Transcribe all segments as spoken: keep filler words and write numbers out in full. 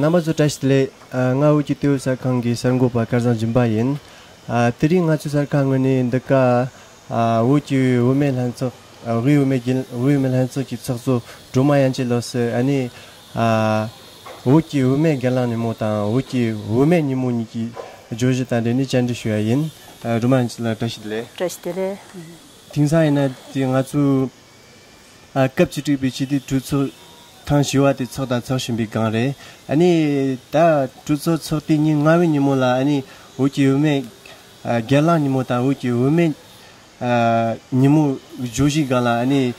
རྣམ་པ་ཚོ་བཀྲ་ཤིས་བདེ་ལེགས། ཨ། ང་བོད་ཀྱི་ལྟེ་བའི་གསར་ཁང་གི་གསར་འགོད་པ་སྐལ་བཟང་སྦྱིན་པ་ཡིན། ཨ། དེ་རིང་ང་ཚོའི་གསར་ཁང་ངོས་ནས་འདི་ག་ཨ། བོད་ཀྱི་བུད་མེད་ལྷན་ཚོགས། ཨ། དབུས་བུད་མེད་སྒེར། དབུས་བུད་མེད་ལྷན་ཚོགས་ཀྱི་ཚོགས་གཙོ་སྒྲོལ་མ་དབྱངས་ཅན་ལགས་སུ། ཨ་ནི། ཨ། བོད་ཀྱི་བུད་མེད་སྒེར་ལངས་ཉིན་མོ་དང་བོད་ཀྱི་བུད་མེད་ཉིན་མོ་གཉིས་ཀྱི་བརྗོད་གཞི་དང་འབྲེལ་ནས་བཅར་འདྲི་ཞུ་ཡ་ཡིན། ཨ། སྒྲོལ་མ་དབྱངས་ཅན་ལགས་བཀྲ་ཤིས་བདེ་ལེགས། བཀྲ་ཤིས་བདེ་ལེགས། དེང་སང་ཡིན་ན་དེ་ང་ཚོའི། ཨ། སྐབས་བཅུ་དྲུག་པའི་སྤྱི་འཐུས་གྲོས་ཚོགས་ཐེངས་བཞི་པ་དེ་ཚོགས་དང་ཚོགས་བཞིན་པའི་སྒང་རེད། ཨ་ནི་ད་གྲོས་ཚོགས་ཚོགས་དུས་ཉིན་ལྔ་པའི་ཉིན་མོ་ལ། ཨ་ནི་བོད་ཀྱི་བུད་མེད། ཨ། སྒེར་ལངས་ཉིན་མོ་དང་བོད་ཀྱི་བུད་མེད། ཨ། ཉིན་མོ་བརྗོད་གཞིའི་སྒང་ལ། ཨ་ནི།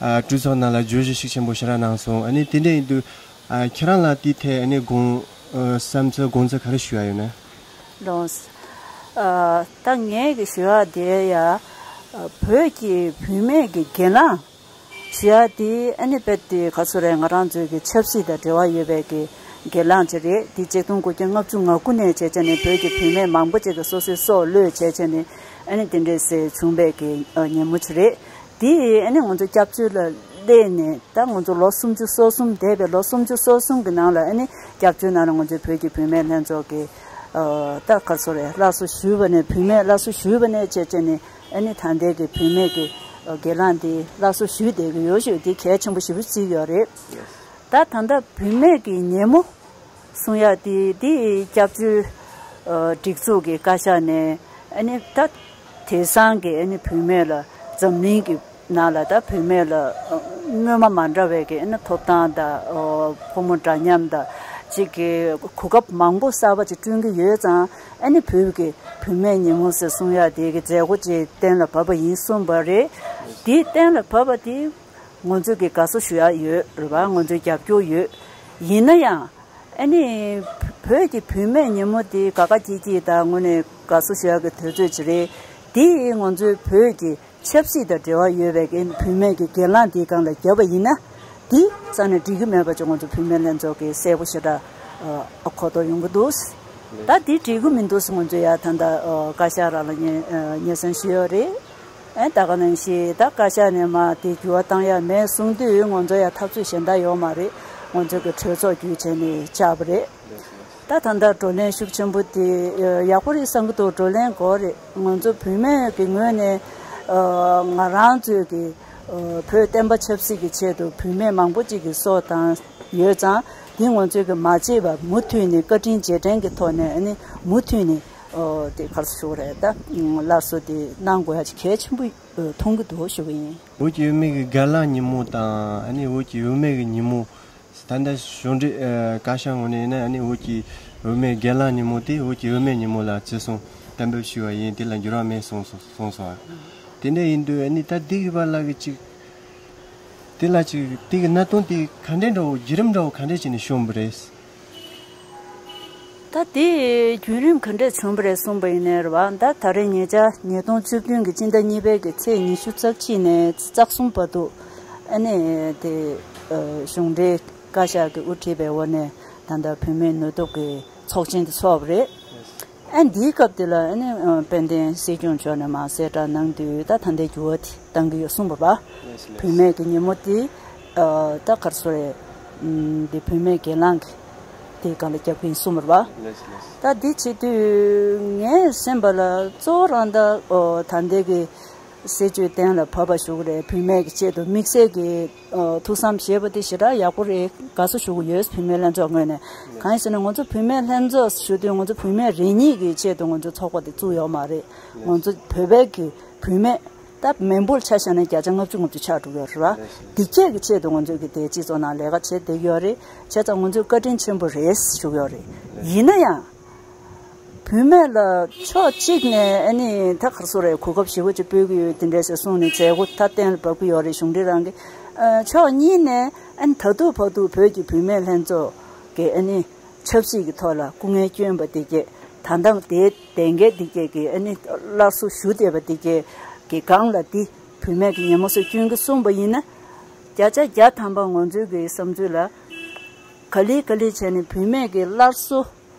ཨ། གྲོས་ཚོགས་ནང་ལ་བརྗོད་གཞི་ཤུགས་ཆེན་པོ་ཞེ་དྲག་གནང་སོང་། ཨ་ནི་དེ་འདྲ་ཡིན་དུས། ཨ། ཁྱེད་རང་ལ་དེའི་ཐད། ཨ་ནི་དགོངས། ཨ། བསམ་ཚུལ་དགོངས་ཚུལ་ག་རེ་ཞུ་ཡ་ཡོད་ན། ལགས། ཨ། ད་ངས་ཀྱི་ཞུ་ཡ་དེ་ཡ། ཨ། བོད་ཀྱི་བུད་མེད་ཀྱི་སྒེར་ལངས་ཞུ་ཡ་དེ། ཨ་ནི་དཔེ་དེ་ག་ཚོད་རེད། ང་རང་ཚོའི་གི་ཆབ་སྲིད་དང་འབྲེལ་བ་ཡོད་པའི་གི་སྒེར་ལངས་ཅིག་རེད། དེ་ཆིག་སྟོང་དགུ་བརྒྱ་ལྔ་བཅུ་ང་དགུ་ནས་བྱས་བྱས་ནས་བོད་ཀྱི་བུད་མེད་མང་པོ་ཅིག་གིས་སོ་སོའི་སྲོག་བློས་བྱས་བྱས་ནས། ཨ་ནི་དེ་འདྲས་སེ་བྱུང་བའི་གི། ཨ། ཉིན་མོ་ཅིག་རེད། དེ་ཨ་ནི་ང་ཚོ་སྐྱབས་བཅོལ་ལ་སླེབས་ནས་ད་ང་ཚོ་ལོ་སུམ་ཅུ་སོ་གསུམ། འདས་པའི་ལོ་སུམ་ཅུ་སོ་གསུམ་གྱི་ནང་ལ། ཨ་ནི་སྐྱབས་བཅོལ་ནང་ལ་ང་ཚོའི་བོད་ཀྱི་བུད་མེད་ལྷན་ཚོགས་ཀྱིས། ཨ། ད་ག་རེ་ཟེར་དགོས་རེད། སླར་གསོ་ཞུས་པ་ནས། བུད་མེད་སླར་གསོ་ཞུས་པ་ནས་བྱས་བྱས་ནས། ཨ་ནི་ད་ལྟའི་གི་བུད་མེད་ཀྱི། ཨ། སྒེར་ལངས་འདི་སླར་གསོ་ཞུས་བསྡད་ཀྱི་ཡོད་ཞུ། འདི་གལ་ཆེན་པོ་ཞེ་པོ་བརྩི་གི་ཡོད་རེད། ད་ད་ལྟ་བུད་མེད་ཀྱི་ཉིན་མོ་གསུང་ཡ་དེ། དེ་སྐྱབས་བཅོལ། ཨ། སྒྲིག་འཛུགས་ཀྱི་བཀའ་ཤག་ནས། ཨ་ནི་ད་དེང་སང་གི། ཨ་ནི་བུད་མེད་ལ་འཛམ་གླིང་གི་ནང་ལ་ད་བུད་མེད་ལ། ཨ། སྔོན་མ་མ་འདྲ་བའི་གི། ཨ་ནི་ཐོབ་ཐང་དང་། ཨ། ཕོ་མོ་འདྲ་མཉམ་དང་ཅིག་གི་གོ་སྐབས་མང་པོ་གསར་པ་ཅིག་བསྐྲུན་གྱི་ཡོད་ཙང་། ཨ་ནི་བོད་ཀྱི་བུད་མེད་ཉིན་མོ་ཟེར་གསུང་ཡ་དེ་གི་མཛད་སྒོ་ཅིག་གཏན་ལ་ཕབ་པ་ཡིན་གསུངས་པ་རེད། དེ་གཏན་ལ་ཕབ་པ་དེ་ང་ཚོ་གི་དགའ་བསུ་ཞུ་ཡ་ཡོད་རེད་པ། ང་ཚོའི་རྒྱབ་སྐྱོར་ཡོད། ཡིན་ན་ཡང་ཨ་ནི་བོད་ཀྱི་བུད་མེད་ཉིན་མོ་དེ་དགའ་དགའ་སྐྱིད་སྐྱིད་དང་དངོས་གནས་དགའ་བསུ་ཞུ་ཡག་གི་དུས་ཚོད་ཅིག་རེད། དེ་ང་ཚོའི་བོད་ཀྱི་ཆབ་སྲིད་དང་འབྲེལ་བ་ཡོད་པའི་གི་བུད་མེད་ཀྱི་སྒེར་ལངས་དེའི་སྒང་ལ་བརྒྱབ་པ་ཡིན་ན། དེ་རྩ་ནས་འགྲིག་གི་མེད་པ་ཅིག་ང་ཚོ་བུད་མེད་ལྷན་ཚོགས་ཀྱིས་གསལ་པོ་ཞེ་དྲག་ཨ་གོ་རྟོགས་ཡོང་གི་འདུག། ད་དེ་འགྲིག་གི་མི་འདུག་ཟེར་ང་ཚོས་ཡ་ད་ལྟ་ཨ་བཀའ་ཤག་རང་ལ་སྙན་ཨ་སྙན་སེང་ཞུས་ཡོད་རེད། ཨེ་ད་ག་ནང་བཞིན་ད་བཀའ་ཤག་ནས་མར་དེ་འགྱུར་བ་བཏང་ཡ་མེད་གསུངས་དུས། ང་ཚོ་ཡ་འཐབ་རྩོད་གཞན་དག་ཡོད་མ་རེད། ང་ཚོ་གི་གྲོས་ཚོགས་བརྒྱུད་བྱས་ནས་བཅར་བ་རེད། ད་ད་ལྟ་བགྲོ་གླེང་ཤུགས་ཆེན་པོ་དེ་ཡག་པོ་རེད་བསམ་གྱི་འདུག། བགྲོ་གླེང་དགོས་རེད། ང་ཚོ་བུད་མེད་ཀྱི་ངོས་ནས་ཨ་ང་རང་ཚོའི་གི་ཨ་བོད་བསྟན་པ་ཆབ་སྲིད་ཀྱི་ཆེད་དུ་བུད་མེད་མང་པོ་ཅིག་གི་སྲོག་བཏང་ཡོད་ཙང་། དེ་ང་ཚོས་གི་མ་བརྗེད་པར་མུ་མཐུད་ནས་བཀའ་དྲིན་རྗེས་དྲན་གྱི་ཐོག་ནས། ཨ་ནི་མུ་མཐུད་ནས་ཨོ་དེ་ག་རེ་ཟེར་དགོས་རེད། ད་སླར་གསོ་དེ་གནང་དགོས་ཡ་ཅིག་གལ་ཆེན་པོ་ཨ་མཐོང་གི་འདུག་ཞུ་གི་ཡིན། བོད་ཀྱི་བུད་མེད་ཀྱི་སྒེར་ལངས་ཉིན་མོ་དང་། ཨ་ནི་བོད་ཀྱི་བུད་མེད་ཀྱི་ཉིན་མོ། ད་ལྟ་གཞུང་འབྲེལ་ཨ་བཀའ་ཤག་ངོས་ནས་ཡིན་ན། ཨ་ནི་བོད་ཀྱི་བུད་མེད་སྒེར་ལངས་ཉིན་མོ་དེ་བོད་ཀྱི་བུད་མེད་ཉིན་མོ་ལ་བརྩི་སྲུང་གཏན་འབེབས་ཞུས་པ་ཡིན། དེ་ལ་འགྱུར་བ་མེད་གསུངས་སོ། གསུངས་སོང་། དེ་འདྲ་ཡིན་དུས་ཨ་ནི་ད་འདི་གི་བར་ལ་གི་ཅིག་དེ་ལ་ཅིག་དེ་གི་གནད་དོན་དེ་ག་འདྲས་འདྲ་བོ། བརྒྱུད་རིམ་འདྲ་བོ་ག་འདྲས་བྱས་ནས་བྱུང་བ་རེད། ད་དེ་བརྒྱུད་རིམ་ག་འདྲས་བྱུང་བ་རེད་གསུངས་པ་ཡིན་ནའི་རེད་པ། ད་ད་རེས་ཉེ་ཆར་ཉིས་སྟོང་བཅུ་བདུན་གྱི་སྤྱི་ཟླ་གཉིས་པའི་གི་ཚེས་ཉི་ཤུ་རྩ་གཅིག་ནས་རྩ་གསུམ་བར་དུ། ཨ་ནི་དེ་ཨ་གཞུང་འབྲེལ་བཀའ་ཤག་གིས་དབུ་ཁྲིད་པའི་འོག་ནས་ད་ལྟ་བུད་མེད་ནུས་སྟོབས་ཀྱི་ཚོགས་ཆེན་དེ་ཚོགས་པ་རེད། ཨ་འདིའི་སྐབས་དེ་ལ་ཨ་ནི་ཨ་དཔལ་ལྡན་སྲིད་སྐྱོང་མཆོག་ནས་མར་གསལ་བསྒྲགས་གནང་དུས། ད་ད་ལྟའི་འགྱུར་བ་དེ་གཏང་གི་ཡོད་གསུངས་པ་རེད་པ། བུད་མེད་ཀྱི་ཉིན་མོ་དེ་ཨ་ད་ག་རེ་ཟེར་དགོས་རེད། ཨམ་དེ་བུད་མེད་སྒེར་ལངས་ཀྱི་དེའི་སྒང་ལ་རྒྱབ་ཀྱི་ཡིན་གསུངས་པ་རེད་པ། ད་དེ་བྱེད་དུས་ངས་སེམས་པ་ལ་གཙོ་བོ་རང་ད་ཨོ་ད་ལྟའི་གི་སྲིད་བྱུས་གཏན་ལ་ཕབ་པ་ཞུ་གི་རེད། བུད་མེད་ཀྱི་ཆེད་དུ་དམིགས་བསལ་གྱི་ཨ་ཐུགས་བསམ་བཞེས་པ་དེ་ཞེ་དྲག་ཡག་པོ་རེད། དགའ་བསུ་ཞུ་གི་ཡོད། བུད་མེད་ལྷན་ཚོགས་ངོས་ནས། གང་ཡིན་ཟེར་ན་ང་ཚོ་བུད་མེད་ལྷན་ཚོགས་ཞུ་དུས་ང་ཚོ་བུད་མེད་རེ་གཉིས་ཀྱི་ཆེད་དུ་ང་ཚོ་ཚོགས་པ་དེ་བཙུགས་ཡོད་མ་རེད། ང་ཚོ་བོད་པའི་གི་བུད་མེད་ད་མི་འབོར་ཆ་བཞག་ན་བརྒྱ་ཆ་ལྔ་བཅུ་ལྔ་བཅུ་ཆགས་འགྲོ་གི་ཡོད་རེད་པ། དེ་གཅིག་གི་ཆེད་དུ་ང་ཚོས་གི་དེ་སྤྱི་ཚོགས་ནང་ལས་ཀ་བྱེད་བསྡད་ཀྱི་ཡོད་རེད། བྱས་ཙང་ང་ཚོས་བཀའ་དྲིན་ཆེན་པོ་རེད་ཞུ་གི་ཡོད་རེད། ཡིན་ན་ཡང་། བུད་མེད་ལ་ཕྱོགས་གཅིག་ནས་ཨ་ནི་ད་ག་རེ་ཟེར་དགོས་རེད། གོ་སྐབས་ཞེ་པོ་ཅིག་སྤྲོད་ཀྱི་ཡོད། དེ་འདྲས་ཟེར་གསུངས་ནས་མཛད་སྒོ་ད་གཏན་ལ་ཕབ་ཀྱི་ཡོད་རེད། གཞུང་འབྲེལ་རང་གིས། ཨ་ཕྱོགས་གཉིས་ནས་ཨ་ནི་ད་དུང་བར་དུ་བོད་ཀྱི་བུད་མེད་ལྷན་ཚོགས་ཀྱི་ཨ་ནི་ཆབ་སྲིད་ཀྱི་ཐོག་ལ་སྐུ་ངལ་བསྐྱོན་པ་དེ་གས། ད་ལྟ་དེའི་བདེན་འགེལ་དེ་གས་ཀྱི་ཨ་ནི་སླར་གསོ་ཞུ་བསྡད་པ་དེ་གས་ཀྱི་སྒང་ལ་དེ་བུད་མེད་ཀྱི་ཉིན་མོ་སུས་བསྐྲུན་གྱི་གསུངས་པ་ཡིན་ན། བརྒྱ་ཆ་བརྒྱ་ཐམ་པ་ང་ཚོའི་གི་བསམ་ཚུལ་ལ་ག་ལེ་ག་ལེ་བྱས་ནས་བུད་མེད་ཀྱི་སླར་གསོ།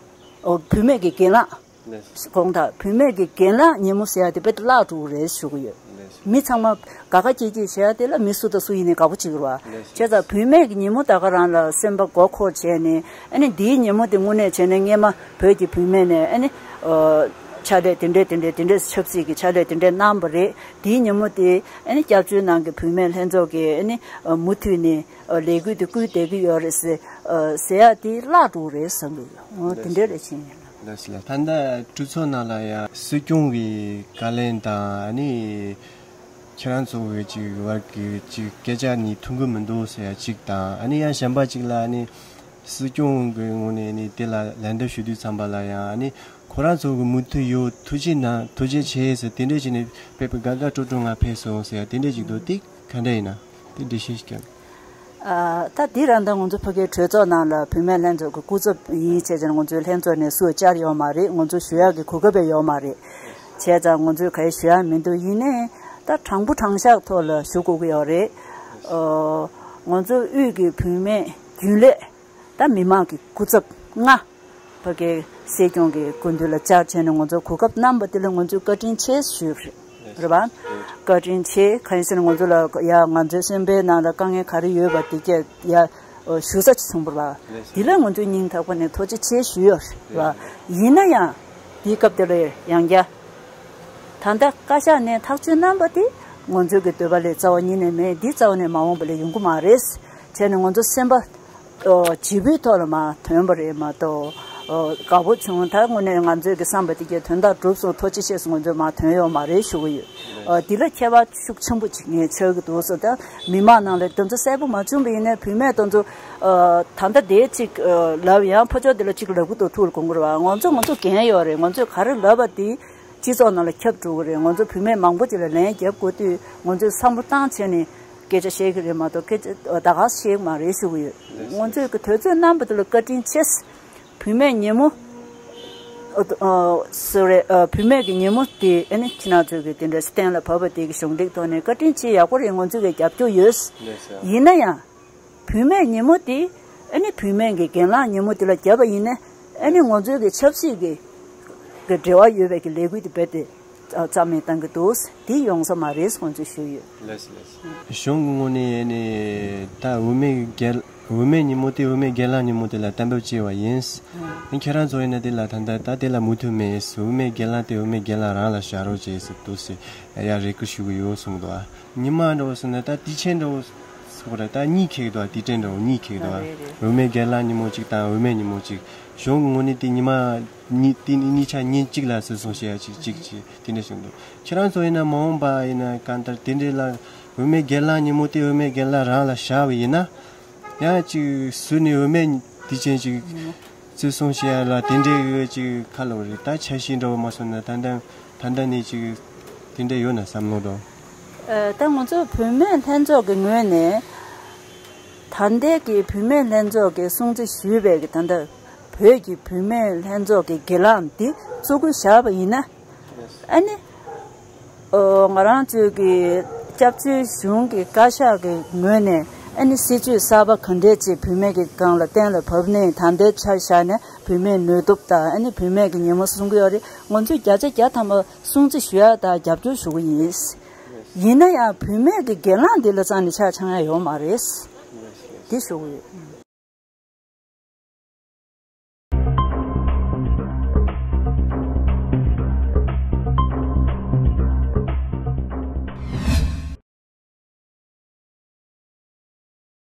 ཨོ་བུད་མེད་ཀྱི་སྒེར་ལངས། དགོངས་དག་བུད་མེད་ཀྱི་རྒན་ལགས་ཉིན་མོ་ཟེར་ཡ་དེ་དཔེ་བརླག་འགྲོ་གི་རེད་ཞུ་གི་ཡོད། མི་ཚང་མ་དགའ་དགའ་སྐྱིད་སྐྱིད་བྱེད་ཡ་དེ་ལ་མི་སུ་དང་སུ་ཡིན་ནའི་དགའ་པོ་བྱེད་ཀྱི་རེད་བ། བྱས་ཙང་བུད་མེད་ཀྱི་ཉིན་མོ་ད་ག་རང་ལ་སེམས་པ་མགོ་འཁོར་བྱས་ནས་ཨ་ནི་འདིའི་ཉིན་མོ་དེ་དངོས་གནས་བྱས་ན་སྔས་མ་བོད་ཀྱི་བུད་མེད་ནས་ཨ་ནི་ཕྱག་ལས་དེ་འདྲས་དེ་འདྲས་དེ་འདྲས་ཆབ་སྲིད་ཀྱི་ཕྱག་ལས་དེ་འདྲས་གནང་བ་རེད། དེའི་ཉིན་མོ་དེ་ཨ་ནི་སྐྱབས་བཅོལ་ནང་གི་བུད་མེད་ལྷན་ཚོགས་ཀྱི་ཨ་ནི་མུ་མཐུད་ནས་ལས་འགུལ་དེ་སྐུལ་བསྡད་ཀྱི་ཡོད་རེད་ཟེར་ཟེར་ཡ་དེ་བརླག་འགྲོ་གི་རེད་བསམ་གྱི་ཡོད། འོ་དེ་འདྲས་རེད་ཕྱིན་ཡིན་ལ། ལགས་སོ་ལགས། ད་ལྟ་གྲོས་ཚོགས་ནང་ལ་ཡང་སྲིད་སྐྱོང་གི་བཀའ་ལན་དང་ཨ་ནི་ཁྱེད་རང་ཚོ་གི་ཅིག་བར་གྱི་ཅིག་སྐད་ཆ་ནི་མཐུན་གྱི་མི་འདུག་ཟེར་ཡ་ཅིག་དང་ཨ་ནི་ཡང་གཞན་པ་ཅིག་ལ་ཨ་ནི་སྲིད་སྐྱོང་གི་ངོས་ནས་ནི་དེ་ལ་ལན་འདེབས་ཞུ་དུས་ཙམ་པ་ལ་ཡང་ཨ་ནི་ཁོ་རང་ཚོ་གི་མུ་མཐུད་ཡོད། ཐུགས་རྗེ་གནང་། ཐུགས་རྗེ་ཆེ་ཟེར་དེ་འདྲས་བྱས་ནས་དཔེ་དཔེ་དགའ་དགའ་སྤྲོ་སྤྲོ་ང་ཕེབས་སོང་ཟེར་ཡ་དེ་འདྲས་ཅིག་འདུག་དེ་ག་འདྲས་ཡིན་ན་དེ་འགྲེལ་བཤད་ཞིག་བརྒྱབ། ཨ། ད་འདི་རང་ད་ང་ཚོ་ཕ་གིའི་གྲོས་ཚོགས་ནང་ལ་བུད་མེད་ལྷན་ཚོགས་ཀྱི་སྐུ་ཚབ་ཡིན་བྱས་ཙང་ང་ཚོའི་ལྷན་ཚོགས་ནས་སུ་བཅར་ཡོད་མ་རེད། ང་ཚོ་ཞུ་ཡག་གི་གོ་སྐབས་ཡང་ཡོད་མ་རེད། བྱས་ཙང་ང་ཚོས་ག་རེ་ཞུ་ཡག་མི་འདུག་ཡིན་ནའི་ད་དྲང་པོ་དྲང་བཞག་ཐོག་ལ་ཞུ་དགོས་ཀྱི་ཡོད་རེད། ཨོ། ང་ཚོ་དབུས་ཀྱི་བུད་མེད་རྒྱུན་ལས་ད་མི་མང་གི་སྐུ་ཚབ་ལྔ། ཕ་གིའི་སྲིད་སྐྱོང་གི་སྐུ་མདུན་ལ་བཅར་བྱས་ནས་ང་ཚོ་གོ་སྐབས་གནང་བ་དེ་ལ་ང་ཚོས་བཀའ་དྲིན་ཆེ་ཞུས་རེད། རེད་པ། བཀའ་དྲིན་ཆེ། གང་ཡིན་ཟེར་ན་ང་ཚོ་ལ་ཡ་ང་ཚོའི་སེམས་པའི་ནང་ལ་དཀའ་ངལ་ག་རེ་ཡོད་པ་དེ་སྐད་ཡ་ཞུ་ས་ཅིག་བྱུང་བ་རེད་པ། དེ་ལ་ང་ཚོས་སྙིང་ཐག་པ་ནས་ཐུགས་རྗེ་ཆེ་ཞུས་ཡོད་རེད་པ། ཡིན་ན་ཡང་དེའི་སྐབས་དེ་ལ་ཡང་བསྐྱར་ད་ལྟ་བཀའ་ཤག་ནས་ཐག་གཅོད་གནང་བ་དེ་ང་ཚོའི་གི་འདོད་པ་ལས་རྩ་བ་ཉིད་ནས་མེད། འདི་རྩ་བ་ནས་མ་འོངས་པ་ལ་ཡོང་གི་མ་རེད། བྱས་ནས་ང་ཚོ་སེམས་པ་ཨོ། བྱེད་པོའི་ཐོག་ལ་མར་ཐོན་པ་རེད་མ་གཏོགས། ཨོ། དགའ་པོ་བྱུང་། ད་དངོས་གནས་ང་ཚོའི་གི་བསམ་པ་དེ་གའི་དོན་དག་གྲུབ་སོང་། ཐུགས་རྗེ་ཆེ་སོང་། ང་ཚོས་མར་ཐོན་ཡོད་མ་རེད་ཞུ་གི་ཡོད། ཨོ། འདི་ལ་ཁྱད་པར་ཤུགས་ཆེན་པོ་ཅིག་ངས་ཆགས་ཀྱི་འདུག་ཟེར། ད་མི་མང་ནང་ལ་དེ་ཚོ་གསལ་པོ་མ་བྱུང་བ་ཡིན་ནའི་བུད་མེད་དེ་ཚོ། ཨོ། ད་ལྟ་དེ་ཅིག་ཨོ། ལབ་ཡང་ཕར་ཕྱོགས་དེ་ལ་ཅིག་ལབ་གི་འདུག་ཐུགས་ལ་དགོངས་ཀྱི་རེད་པ། ང་ཚོ་ང་ཚོ་འགན་ཡོད་རེད། ང་ཚོས་ག་རེ་ལབ་པ་དེ་སྤྱི་ཚོགས་ནང་ལ་ཁྱབ་འགྲོ་གི་རེད། ང་ཚོ་བུད་མེད་མང་པོ་ཅིག་ལ་ལན་རྒྱབ་དགོས་དུས་ང་ཚོས་བསམ་བློ་བཏང་བྱས་ནས། སྐད་ཆ་བཤད་ཀྱི་རེད་མ་གཏོགས་སྐད་ཆ་ད་ག་བཤད་ཀྱི་མ་རེད་ཞུ་གི་ཡོད། ང་ཚོས་ཀྱི་དུས་ཚོད་གནང་བ་དེ་ལ་བཀའ་དྲིན་ཆེ། བུད་མེད་ཉིན་མོ། ཨ། ཨ། སོ་རེད། ཨ། བུད་མེད་ཀྱི་ཉིན་མོ་དེ་ཨ་ནི་ཁྱེད་རང་ཚོས་ཀྱི་དེ་འདྲ་གཏན་ལ་ཕབ་པ་དེ་གི་གཞུང་འབྲེལ་ཐོག་ནས་བཀའ་དྲིན་ཆེ། ཡག་པོ་རེད། ང་ཚོས་ཀྱི་རྒྱབ་སྐྱོར་ཡོད། ཡིན་ན་ཡང་། བུད་མེད་ཉིན་མོ་དེ་ཨ་ནི་བུད་མེད་ཀྱི་རྒན་ལགས་ཉིན་མོ་དེ་ལ་བརྒྱབ་པ་ཡིན་ན་ཨ་ནི་ང་ཚོའི་གི་ཆབ་སྲིད་ཀྱི་གི་འབྲེལ་བ་ཡོད་པའི་གི་ལས་འགུལ་དེ་རྦད་དེ་རྩ་མེད་བཏང་གི་འདུག་དེ་ཡོང་ས་མ་རེད་ཟེར་ང་ཚོས་ཞུས་ཡོད། ལགས་སོ་ལགས་སོ། གཞུང་གི་ངོས་ནས་ནི་ད་བུད་མེད་རྒན་བུད་མེད་ཉིན་མོ་དེ་བུད་མེད་རྒན་ལགས་ཉིན་མོ་དེ་ལ་གཏན་འབེབས་བྱས་པ་ཡིན། ཨ་ཁྱེད་རང་ཚོ་ཡིན་ན་དེ་ལ་ད་ལྟ་ད་དེ་ལ་མོས་མཐུན་མེད། བུད་མེད་རྒན་ལགས་དེ་བུད་མེད་རྒན་ལགས་རང་ལ་བཞག་རོགས་བྱས་ཟེར་འདུག་ཟེར་ཡ་རེ་སྐུལ་ཞུ་གི་ཡོད་གསུངས་འདུག་ཨ་ཉི་མ་འདྲ་བོ་ཟེར་ན་ད་དུས་ཆེན་འདྲ་བོ་ཟེར་བ་རེད། ད་གཉིས་ཁེགས་འདུག་དུས་དྲན་འདྲ་བོ་གཉིས་ཁེགས་འདུག་རེད་རེད། བུད་མེད་རྒན་ལགས་ཉིན་མོ་གཅིག་དང་བུད་མེད་ཉིན་མོ་གཅིག་གཞུང་གི་ངོས་ནས་དེ་ཉི་མ་གཉིས་དེ་ནི་གཉིས་ཆ་ཉིན་གཅིག་ལ་ཟེར་སོང་བཤད་ཡ་གཅིག་གཅིག་གཅིག་དེ་འདྲ་ཞིག་འདུག་ཁྱེད་རང་ཚོ་ཡིན་ན་མ་འོངས་པ་ཡིན་ན་གང་ལྟར་དེ་འདྲའི་ལ་བུད་མེད་རྒན་ལགས་ཉིན་མོ་དེ་བུད་མེད་རྒན་ལགས་རང་ལ་བཞག་པ་ཡིན་ན། ཡང་ཅིག་ཟུར་ནས་བུད་མེད་དེ་ཅན་ཅིག་བརྩི་སྲུང་བྱེད་ཡ་ལ་དེ་འདྲའི་ཅིག་ཁ་ལོ་རེད། ད་འཆར་གཞི་འདྲ་བོ་མ་སོང་ན་ད་ལྟ་ད་ལྟ་ནས་ཅིག་དེ་འདྲ་ཡོད་ན་བསམ་བློ་འདྲ་བོ། ཨ། ད་ང་ཚོ་བུད་མེད་ལྷན་ཚོགས་ཀྱི་ངོས་ནས་ད་ལྟའི་གི་བུད་མེད་ལྷན་ཚོགས་ཀྱི་སྲུང་བརྩི་ཞུས་པའི་གི་ད་ལྟ་བོད་ཀྱི་བུད་མེད་ལྷན་ཚོགས་ཀྱི་སྒེར་ལངས་འདི་བཙུགས་སྐུལ་བཞག་པ་ཡིན་ན། ཨ་ནི། ཨོ། ང་རང་ཚོའི་གི་སྐྱབས་བཅོལ་གཞུང་གི་བཀའ་ཤག་གི་ངོས་ནས་ཨ་ནི་སྲིད་བྱུས་གསར་པ་ག་འདྲས་ཅིག་བུད་མེད་ཀྱི་སྒང་ལ་གཏན་ལ་ཕབ་ནས་ད་ལྟའི་ཆ་བཞག་ནས་བུད་མེད་ནུས་སྟོབས་དང་ཨ་ནི་བུད་མེད་ཀྱི་ཉིན་མོ་སྲུང་གི་ཡོད་རེད། ང་ཚོས་བརྒྱ་ཆ་བརྒྱ་ཐམ་པ་སྲུང་བརྩི་ཞུ་ཡག་དང་རྒྱབ་སྐྱོར་ཞུ་གི་ཡིན། ཡིན་ན་ཡང་བུད་མེད་ཀྱི་སྒེར་ལངས་འདི་ལ་རྩ་ནས་ཆ་འཆང་ཡག་ཡོད་མ་རེད། འདི་ཞུ་གི་ཡོད།